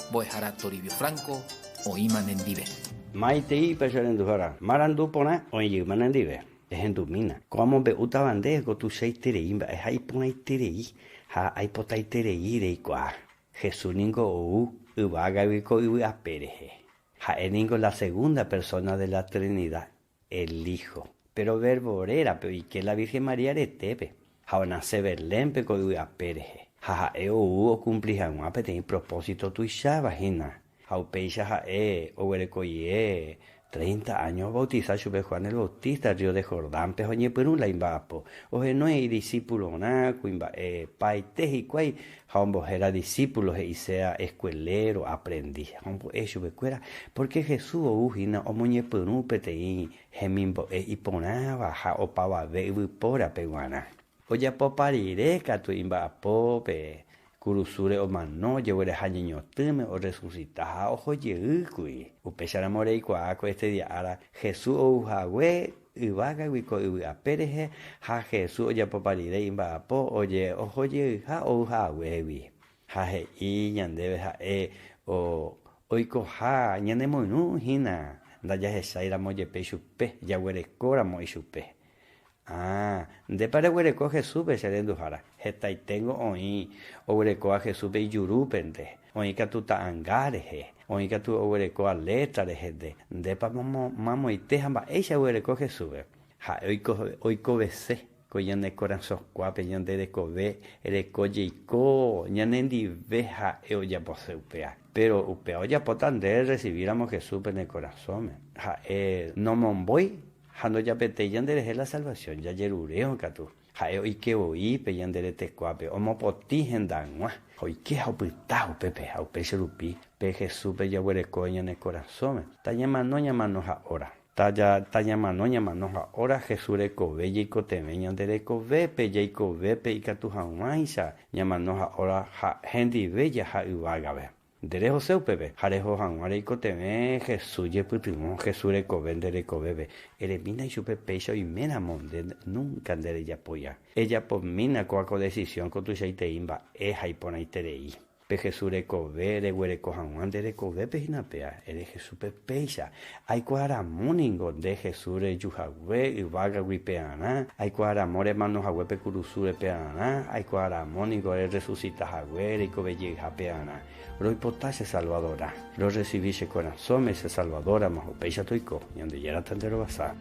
Mbo'ehára Toribio Franco oĩma nendive. Maitei che renduhára, marandu porã oĩ jeýma nendive. Ehendumína, ko amombe'útava ndéve ko tuichaiterei mba'e ha iporãiterei ha aipotaiterei reikuaa. Jesús ningo ou yvágagui ko yvy ape rehe. Ha'e ningo la segunda persona de la Trinidad, el Hijo. Péro Verbo rérape oike la Virgen María retépe, ha onase Belénpe ko yvy ape rehe. Ha ha'e ou okumpli hag̃ua peteĩ propósito tuicháva hína. Ha upéicha ha'e oguerekoie treinta áño obautisa chupe Juan el Bautista rrío de Jordánpe ha oñepyrũ la imba'apo. Ohenói idisípulorã kuimba'e paite hikuái ha ombohéra disípulo he'iséa eskueléro, aprendiz. Ha ombo'e chupekuéra, pórke Jesús ou hína omoñepyrũ peteĩ hemimbo'e iporãva ha opavave yvypórape g̃uarã. Ojapopa rire katu imba'apo pe kurusúre omano jegueraha ñeñotỹme orresusita ha oho jey kuri. Upéicharamo reikuaa ko este día ára Jesús ou hague yvágagui ko yvy ape rehe ha Jesús ojapopa rire imba'apo oje oho jeyha ou haguégui. Ha he'i ñandéve ha'e oikoha ñanemoirũ hína ndajahecháiramo jepe ichupe, jaguerekóramo ichupe. Ah, ndépa reguereko Jesúspe, che renduhára? Hetaiténgo oĩ oguerekóva Jesúspe ijurúpente, oĩ katu ta'anga rehe, oĩ katu oguerekóva létra rehente. Ndépa mamoite ha mba'éicha oguereko Jesúspe? Ha'e oikovese ko ñane korasõkuápe, ñande rekove reko jeiko ñanendive ha'e ojapose upéva. Péro upéva ojapóta nde erresivíramo Jesúspe ne korasõme. Ha'e nomombói Ha ndojapetéi ñanderehe la salvación, jajerurérõ katu, ha'e oike voi pe ñande retekuápe, omopotĩ hendag̃ua, ha oike ha opyta upépe, ha upéicha rupi pe Jesúspe jaguereko ñane korasõme. Tañamano ñamano ha óra. Tañamano ñamano ha óra Jesús rekove jaikotevẽ ñande rekovépe, jaikovépe ikatu hag̃uáicha ñamano ha óra ha hendive jaha yvágape. Nde rehose upépe, ha reho hag̃ua reikotevẽ Jesús jepytyvõ, Jesús rekove nde rekovépe. Eremína ichupe péicha oiméramo nde núnka nde rejapóiva. Ejapomína kóva ko decisión ko tuichaitei mba'e ha iporãiterei. Pe Jesús rekove reguereko hag̃ua nde rekovépe hína péa, ere Jesúspe péicha, Aikuaa ramo ningo nde Jesús reju hague yvágagui pearã, aikuaa ramo remano hague pe kurusúre pearã, aikuaa ramo ningo rerresusita hague reikove jeyha pearã. Roipota che Salvadorã. Rorresivi che korasõme che Salvador ramo, upéicha toiko. Ñandejára tanderovasa.